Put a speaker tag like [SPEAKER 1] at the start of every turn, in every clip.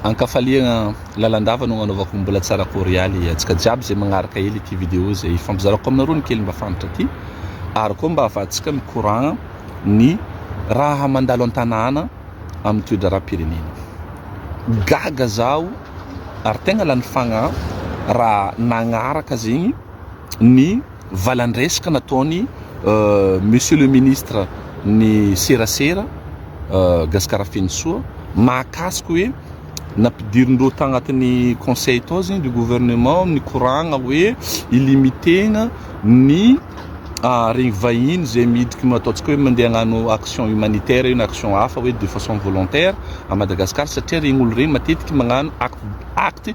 [SPEAKER 1] Ankafaliagna lalandava no agnanaovako mbola tsara korialy antsika jiaby izay magnaraka hely ity video izay ifampizarako aminareo ny kely mba fantatra ty ary koa mba ahafahantsika mikoragna ny raha mandalo an-tanàna amin'ny toe-draharaham-pirenena. Gaga zaho ary tegna lany fagnahy raha nagnaraka zegny ny valan-dresaka nataony Monsieur le Ministre ny serasera Gasikara Fenosoa mahakasika hoe nampidirindreo tagnatin'ny conseil tao zegny du gouvernement nikoragna hoe ilimitegna ny regny vahiny zay midriky ataontsika hoe mandeha hagnano action humanitaire io na action hafa hoe de façon volontaire à Madagascar satria regny olo regny matetiky magnano acte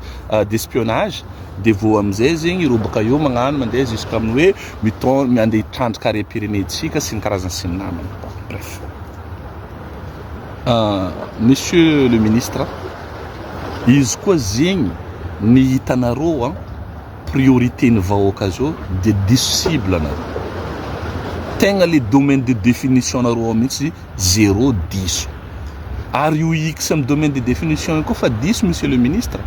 [SPEAKER 1] d'espionnage de vao amizay zegny ireo baka eo magnano mandeha jusqu'amin'ny hoe miton mandeha hitrandraka harem-pirenentsika sy ny karazany sy ny namany. Bref. Monsieur le ministre, izy koa zegny ny hitanareo an, priorité ny vahoaka zao dia diso cible anareo. Tegna le domaine de définition nareo ao mihitsy zéro diso. Ary io X amin'ny domaine de définition io koa fa diso monsieur le ministre.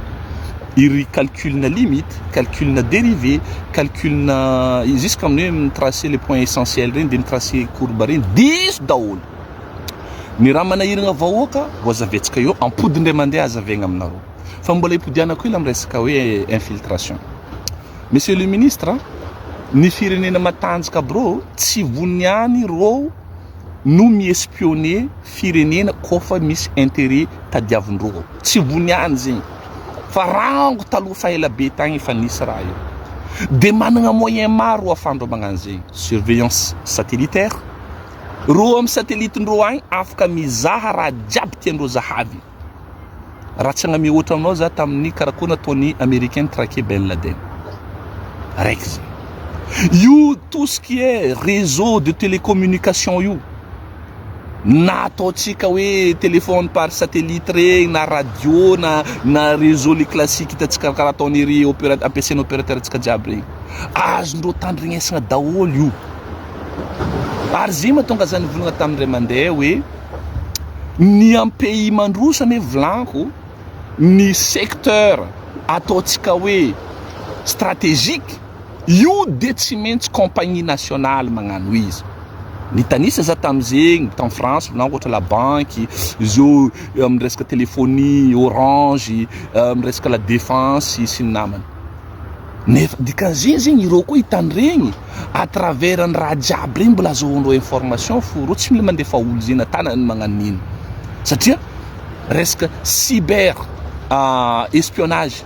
[SPEAKER 1] Iry calcul-na limite, calcul-na dérivé, calcul-na jusqu'amin'ny hoe mi-tracer les points essentiels regny de mi-tracer courbe regny diso daholo. Ny raha manahiragna vahoaka voazaventsika eo ampody indray mandeha azavaigna aminareo. Fa mbola hipodianako hely amin'ny resaka hoe infiltration. Monsieur le ministre, ny firenena matanjaka brô tsy voniany rô no mi-espionner firenena kôfa misy intérêt tadiavindrô ao. Tsy voniany zegny. Fa rango taloha fa ela be tagny efa nisy raha io. De managna moyen maro ahafandreo magnano zegny. Surveillance satellitaire, rô amy satellite-ndrô agny afaka mizaha raha jiaby tiandrô zahavy. Raha tsy hagnamia ohatra aminao za tamin'ny karakôry nataon'ny américain ni-traquer Ben Laden. Raiky zay. Io tout ce qui est réseau de télécommunication io, na ataontsika hoe téléphone par satellite regny na radio na na réseau le classique hitantsika karaha ataon'iry opéra- ampiasain'ny opérateur antsika jiaby regny. Azondreo tandrignesagna daholo io. Ary zay mahatonga za nivolagna tamin'ny ray aman-dreny hoe Ny am pays mandroso anie volaniko ny secteur ataontsika hoe stratégique io de tsy maintsy compagnie nationale magnano izy. Nitanisa za tamizegny tam France volaniko ohatra la banque zao am resaka téléphonie orange am resaka la défense sy ny namany. Nefa dikan'izegny zegny ireo koa hitandregny à travers ny raha jiaby regny mbola azahoandreo information fo reo tsy mila mandefa olo zegny na tanany magnano ino satria resaka cyber espionnage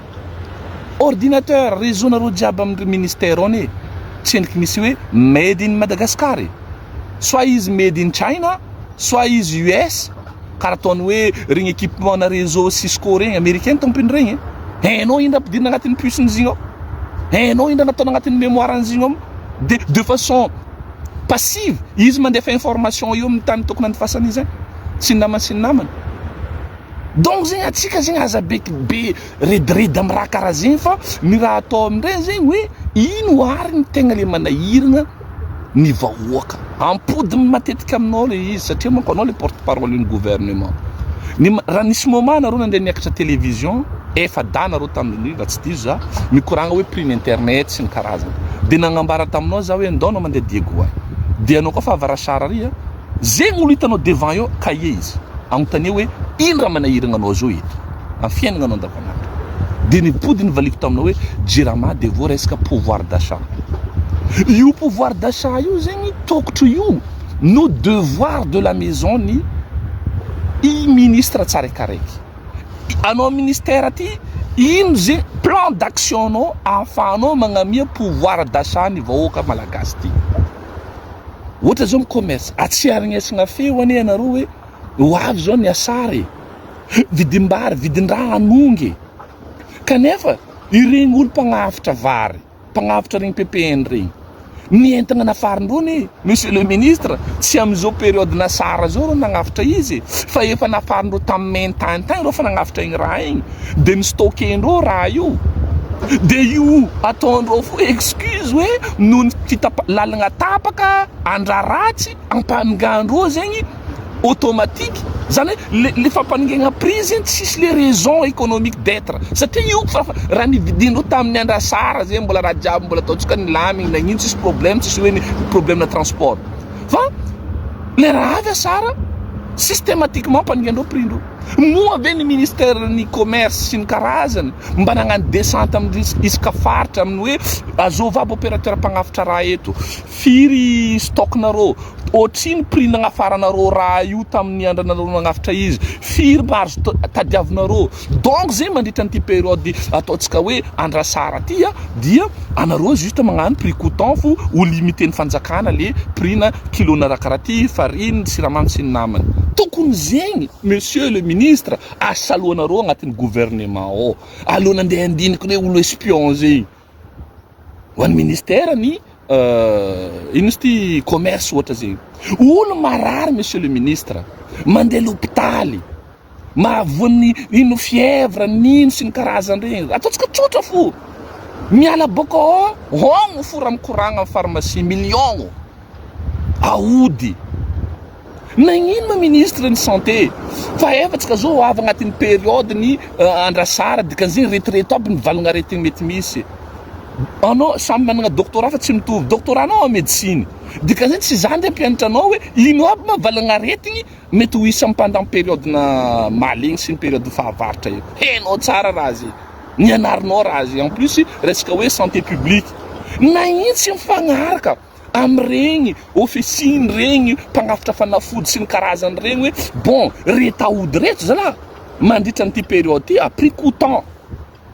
[SPEAKER 1] ordinateur réseau nareo jiaby amin'ny ministère ao anie tsy endriky misy hoe made in Madagascar e soit izy made in China soit izy US karaha ataony hoe regny équipement na réseau Cisco regny américain tompony regny e hainao indra ampidirina agnatin'ny puce n'izy ao hainao indra nataony agnatin'ny mémoire n'izy ao de de façon passive izy mandefa information io amin'ny tany tokony andefasana izy sy ny namany sy ny namany donc zegny atsika zegny aza be be rediredy amin'ny raha karaha zegny fa ny raha atao amindray zegny hoe ino ary ny tegna le manahirana ny vahoaka ampodiny matetika aminao le izy satria manko anao le porte parole ny gouvernement ny raha nisy moment nareo nandeha niakatra télévision efa da nareo tamin'ny raha tsy diso za mikoragna hoe prix ny internet sy ny karazany de nagnambara taminao za hoe ndao anao mandeha Diego any de anao koa fa avarasara ary a zegny olo hitanao devant eo cahier izy agnontania hoe ino raha manahirana anao zao eto amin'ny fiainana anao andavanandro de nipody nivaliko taminao hoe Jirama de vo resaka pouvoir d'achat io pouvoir d'achat io zegny tokotro io no devoir de la maison ny i ministre tsaraikaraiky anao ministère ty ino ze plan d'action anao ahafahanao magnamia pouvoir d'achat ny vahoaka malagasy ty ohatra zao mi-commerce atsiarignesagna feo anie anareo hoe ho avy zao ny asary vidim-bary vidin-draha anongy kanefa iregny olo mpagnafitra vary mpagnafitra regny PPN regny ny entana nafarindreo anie monsieur le ministre tsy amizao période nasara zao reo nagnafitra izy fa efa nafarindreo tamin'ny main-tany tagny reo fa nagnafitra igny raha igny de ni-stockendreo raha io de io ataondreo fo excuse hoe noho ny fitapa lalagna tapaka andra ratsy ampaningandreo zegny automatique. Zany hoe le le fampaningana prix zegny tsisy le raison économique d'être satria io fa raha nividian'ireo tamin'ny andrasara zegny mbola raha jiaby mbola ataontsika nilamigny, nagnino tsisy problème, tsisy hoe ny problème na transport, fa le raha avy asara systématiquement ampaningandreo prix ndreo. Moa ve ny ministère ny commerce sy ny karazany mba nagnano descente amin'ny isaka faritra amin'ny hoe azôvy aby opérateur mpagnafitra raha eto, firy stock nareo, ohatrino prix nagnafaranareo raha io tamin'ny andranareo nagnafitra izy, firy marge tadiavinareo. Donc zegny mandritra an'ity période ataontsika hoe andrasara ty a, dia anareo juste magnano prix coûtant fo ho limité ny fanjakana le prix na kilo na raha karaha ty, farine, siramamy sy ny namany. Tokony zegny monsieur le ministre asalohanareo agnatin'ny gouvernement ao, aloha nandeha andiniky hoe olo espion zegny ho an'ny ministère ny ino izy ty, commerce ohatra zegny. Olo marary, monsieur le ministre, mandeha l'hôpitaly mahavoan'ny ino, fièvre nino sy ny karazany regny, ataontsika tsotra fo, miala bôka ao hogno fo raha mikoragna amin'ny pharmacie million aody. Nagnino ma ministre ny santé fa efatsika zao avy agnatin'ny période ny andrasara, dikan'izay retraite aby ny valagna aretigny mety misy anao, samy manana doctorat fa tsy mitovy doctorat anao en médecine, dikan'izay tsy za ndeha ampianatra anao hoe ino aby ma valagna aretigny mety ho isy pendant période na mahalegny sy ny période fahavaratra io. Hainao tsara raha zay, nianarinao raha zay, en plus resaka hoe santé publique. Nagnino tsy mifagnaraka am'regny officine regny mpagnafitra fanafody sy ny karazany regny hoe bon, reto aody reto zalahy mandritra an'ity période ty à prix coûtant?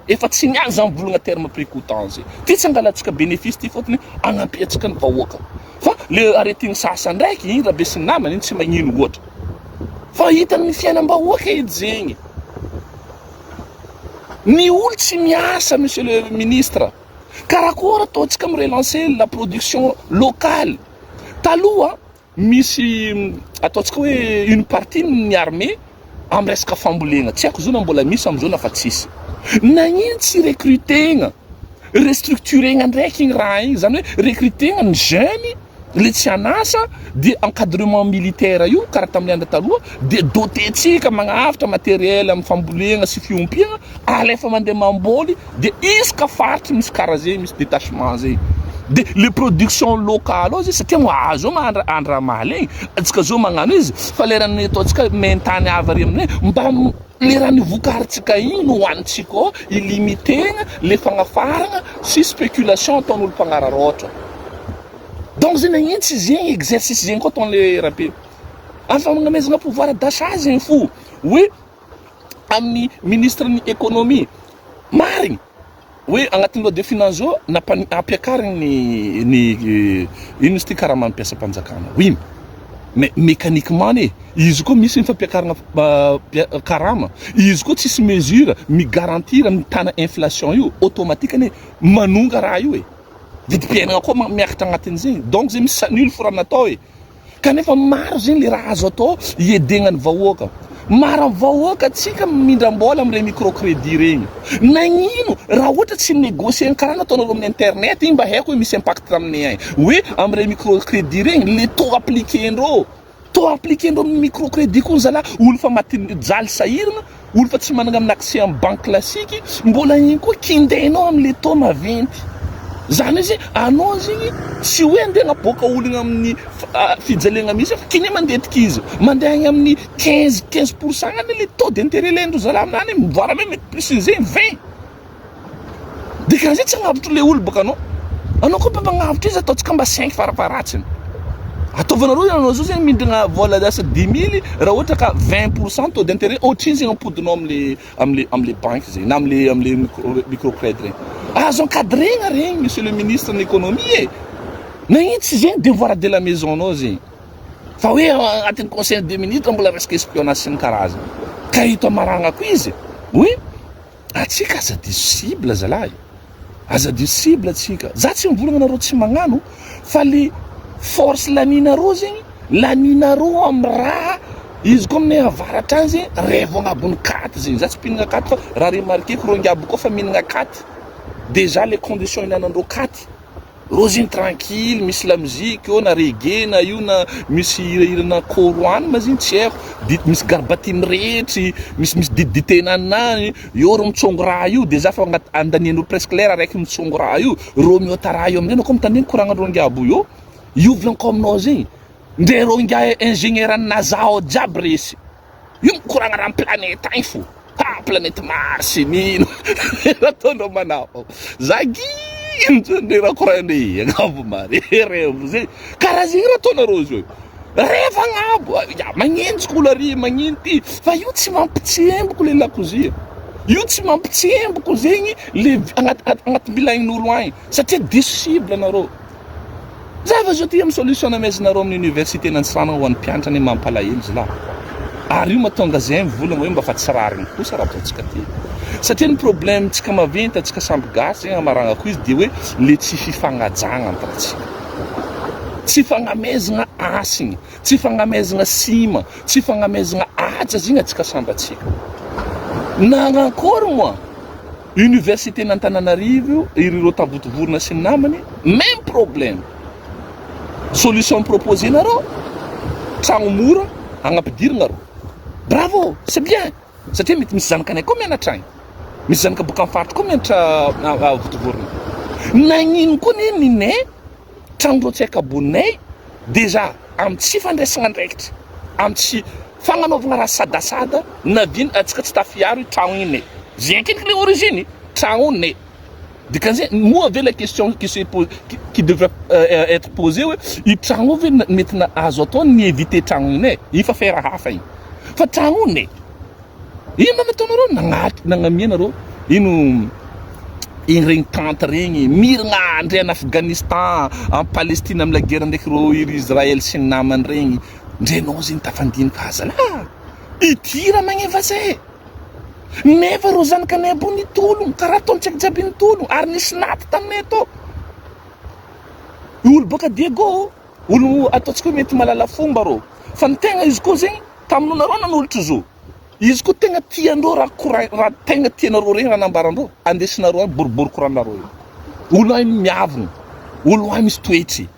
[SPEAKER 1] Efa tsy niany zany volagna terme prix coûtant zay ty, tsy angalantsika bénéfice ty, fôtony agnampiatsika ny vahoaka, fa le aretigny sasany ndraiky igny raha be sy ny namany igny tsy magnino ohatra, fa hitany fiainam-bahoaka edy zegny, ny olo tsy miasa. Monsieur le ministre, karakory ataontsika mi relancer la production locale? Taloha misy ataontsika hoe une partie ny armée amy resaka fambolena, tsy haiko zao na mbola misy amizao na fa tsisy. Nagnino tsy recrutegna, restructuregna ndraiky igny raha igny, zany hoe recrutegna ny jeune le tsy anasa, de encadrement militaire io karaha tamin'ny andro taloha, de doté-tsika magnafitra matériel amy fambolena sy fiompiana, alefa mandeha mamboly, de isaka faritry misy karaha zegny, misy détachement zegny, de le production locale ao zay, satria moa azo ma andra andra mahaly igny atsika zao magnano izy, fa lerany ataontsika mentany avy ary aminay mba le raha nivokaritsika igny no hoanitsika ao, ilimitena le fagnafarana sy spéculation ataon'olo mpagnararaotra. Donc zay nagnino tsy zegny exercice zegny koa ataon'le rabe afa magnamezana pouvoir d'achat zegny fo hoe amin'ny ministre ny économie? Marigny hoe agnatin'ny loi de finance zao nampiakarigny ny ino izy ty, karaha mampiasa-panjakana, oui, mais mécaniquement ne izy koa misy ny fampiakarana karama izy koa tsisy mesure migarantir mitana inflation io, automatique ane manonga raha io e, vidim-piainana koa miakatra agnatin'izegny. Donc zay misy s'annule fo raha natao e, kanefa maro zegny le raha azo atao iedegna ny vahoaka. Maro amy vahoaka atsika mindram-bola amire microcrédit regny. Nagnino raha ohatra tsy négocier karaha nataonareo amin'ny internet igny, mba haiko hoe misy impact aminay agny hoe amire microcrédit regny, le taux appliqué ndreo, taux appliqué ndreo amin'ny microcrédit koa zalahy, olo fa maty jaly sahirana, olo fa tsy manana amin'ny accès amin'ny banque classique, mbola igny koa kindainao am'le taux maventy zany izy anao zegny, tsy hoe andeha agnaboaka ologna amin'ny fijaliagna misy, fa kine mandetiky izy mandeha agny amin'ny 15% any le taux d'intérêt lendro zalahy aminany, voire même mety plus zegny, 20. De karaha zay tsy agnavotro le olo baka anao koa mba magnavotra izy, ataontsika mba cinq farafaharatsiny ataovanareo anao zao zegny mindrana vola lasa 10 000, raha ohatra ka 20% taux d'intérêt, ohatriny zegny ampodinao amle banque zegny na amle microcrédit regny, azo encadrena regny, monsieur le ministre ny économie e. Nagnino tsy zegny devoir de la maison anao zegny, fa hoe agnatin'ny conseil des ministres mbola resaka espionnage sy ny karazany? Ka hito amaragnako izy hoe atsika aza diso cible zalahy, aza diso cible atsika. Za tsy mivolagna anareo tsy magnano, fa le force laninareo zegny laninareo amy raha izy koa aminay avaratra any zegny revo agnabony katy zegny. Za tsy mpihinagna katy, fa raha remarqueko reo ngiaby koa fa mihinagna katy, déjà les conditions ihinanandreo katy. Rô zegny tranquille misy lamoziky eo na reggae na io na misy hirahirana koroany ma zegny tsy haiko, dit- misy garbati mirehetry, misimisy ditiditena any eo rô mitsôngo raha io dejà fa agnaty andanian'olo presque lera araiky mitsôngo raha io, rô miôta raha io amizay anao koa mitandregny koragnandreo ngiahy aby io, io volaniko aminao zegny, ndre rô ngiahy ingénieur an'ny NASA ao jiaby resy. Io mikoragna raha planète agny fo. Ha planète Mars nino ataonao manao. Za gino ndre raha koragny agnabo mare rêve zay. Karaha zegny raha ataonareo zao. Rêve agnabo. Ya magnenjika olo ary magnino ty fa io tsy mampitsemboko le lakozia. Io tsy mampitsemboko zegny le agnaty agnaty bilagnin'olo agny satria diso cible anareo. Zava zao ty am solution namezinareo amin'ny université n'Antsiranana ho an'ny mpianatra anie mampalahelo zlah. Ary io mahatonga zay mivolagna hoe mba fa tsy rariny kosa raha ataontsika ty. Satria ny problème tsika maventy antsika samby gasy zegny amaragnako izy de hoe le tsy fifagnajagna entre antsika. Tsy fagnamezagna hasigny, tsy fagnamezagna sima, tsy fagnamezagna haja zegny antsika samby antsika. Nagnankory moa? Université n'Antananarivo io ireo Tavotovorona sy ny namany même problème solution proposé nareo tragno mora agnampidirina reo bravo c'est bien satria mety misy zanakanay koa mianatra agny misy zanaka boaka amin'ny faritra koa mianatra Votovorona nagnino koa ne ninay Trano tsy akabonay déjà amin'ny tsy fandraisana andraikitra, amin'ny tsy fagnanaovagna raha sadasada na vina antsika tsy tafiaro io tragno igny ne. Zay ankendriky le origine tragno ne. Dikan'izay moa ve la question qui se pose qui devrait être posée hoe io tragno io ve mety azo atao ny mi-éviter tragno igny ne? Io fa affaire hafa igny. Fa tragno ne. Inona nataonareo? Nagnaty nagnamia nareo ino igny regny tente regny mirigna ndre en Afghanistan, en Palestine am la guerre ndraiky reo iry Israël sy ny namany regny ndre nao zegny tafandinika azalahy ity raha magneva zay nefa reo zanakanay aby nitologno karaha ataontsika jiaby nitologno ary nisy naty taminay tô olo baka Diego olo ataontsika hoe mety mahalala fomba reo fa ny tegna izy koa zegny Taminonareo nanolotra zo. Izy koa tegna tiandreo raha kora raha tegna tianareo regny raha nambarandreo, andesinareo any boribory koranareo io. Olo any miavogno, olo any misy toetry.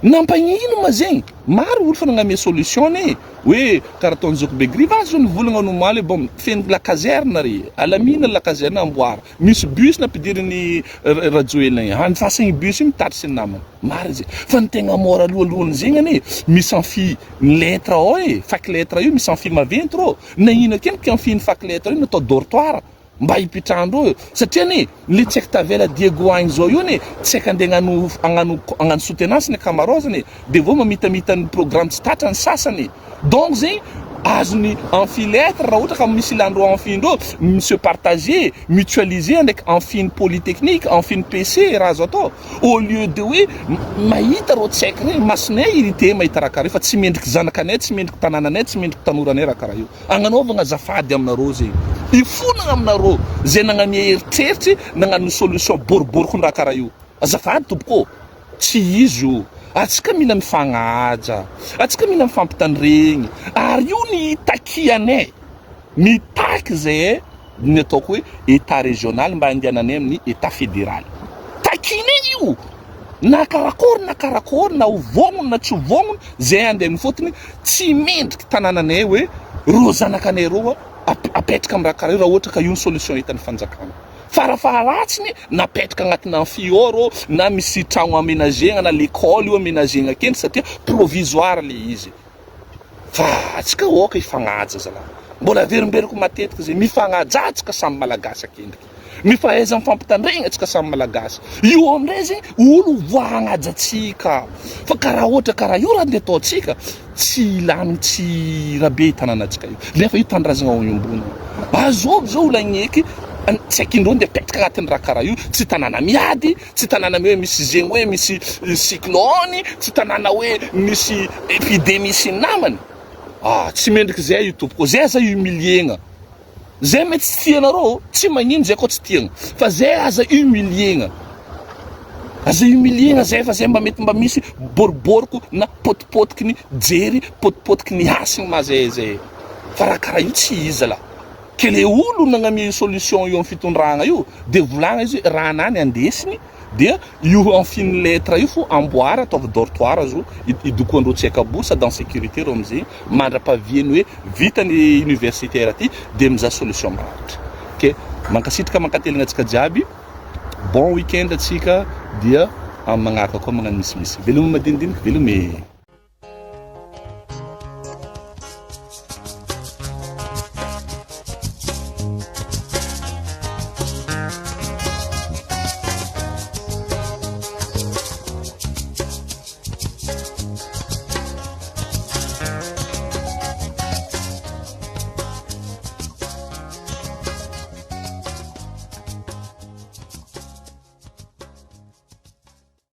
[SPEAKER 1] Nampagnino ma zegny? Maro olo fa nagnamia solution e, hoe karaha ataon'i Zoky be grivage zao nivolagna nomaly hoe bon feno la caserne re, alamina la caserne amboara. Misy bus nampidirin'i Rajoelina igny, andifasagny bus io mitatitra sy ny namany. Marina zay. Fa ny tegna mora alohalohan'ny zegny anie misy amphi ny lettre ao e, fac lettre io misy amphi maventy rô. Nagnino akendriky amphi ny fac lettre io natao dortoir mba hipitrahandreo eo. Satria anie le tsy haiko tavela Diego agny zao io anie tsy haiko andeha hagnano hagnano hagnano soutenance ny ankamaroazany e. De vao mamitamita ny programme tsy tratra ny sasany. Donc zegny azony amphi lettre raha ohatra ka misy ilandreo amphi ndreo mi se partager, mutualiser ndraiky amphi ny polytechnique, amphi ny PC raha azo atao. Au lieu de hoe mahita reo tsy haiko regny, masonay irrité mahita raha karaha io fa tsy mendriky zanakanay, tsy mendriky tanananay, tsy mendriky tanoranay raha karaha io. Agnanaovagna azafady aminareo zegny. Ifonagna aminareo zay nagnamia eritreritry nagnano solution boriboriko raha karaha io. Azafady tompoko ô. Tsy izy io. Atsika mila mifagnaja. Atsika mila mifampitandregny. Ary io ny itakianay. Mitaky zay ny ataoko hoe Etat régional mba handehananay amin'ny Etat fédéral. Takinay io! Na karakory na karakory, na ho vognona na tsy ho vognona, zay handeha amin'ny fotony, tsy mendriky tanànanay hoe reo zanakanay reo apetraka amin'ny raha karaha io raha ohatra ka io ny solution hitan'ny fanjakana. Farafaharatsiny napetraka agnatina amphi ao reo na misy tragno aménager-gna na l'école io aménager-gna akendry satria provisoire le izy. Fa atsika aoka hifagnaja zalahy. Mbola averimberiko matetika zay, mifagnaja atsika samy malagasy akendriky. Mifahaiza mifampitandregny atsika samy malagasy. Io amindray zegny olo voahagnaja atsika. Fa karaha ohatra karaha io raha ndeha ataontsika, tsy hilamigny tsy rabe io tanànantsika io. Nefa io tanindrazagna iombonana. Azovy zao olo agneky tsy haikindreo ndeha apetraka agnatin'ny raha karaha io, tsy tanàna miady, Tsy tanàna hoe misy zegny hoe misy cyclone, tsy tanàna hoe misy epidemie sy ny namany. Ah, tsy mendriky zay io tompoko, zay aza humilier-gna. Zay mety tsy tianareo, tsy magnino zay koa tsy tiagna, fa zay aza humilier-gna. Aza humilier-gna zay fa zay mba mety mba misy boriboriko na potipotiky ny jery, potipotiky ny hasiny ma zay zay. Fa raha karaha io tsy izy zalahy. Ke le olo nagnamia io solution io am fitondragna io de volagna izy hoe raha nany andesiny. Dia io amphi-ny lettre io fo amboara, ataovy dortoir zo idokoandreo tsy haika bourse, sady en sécurité reo amizay mandrapaviany hoe vita ny universitaire ty, de mizaha solution maharitra. Ke mankasitraka, mankateligna antsika jiaby. Bon weekend atsika, dia amin'ny magnaraka koa magnano misimisy. Veloma madinidiniky, veloma e.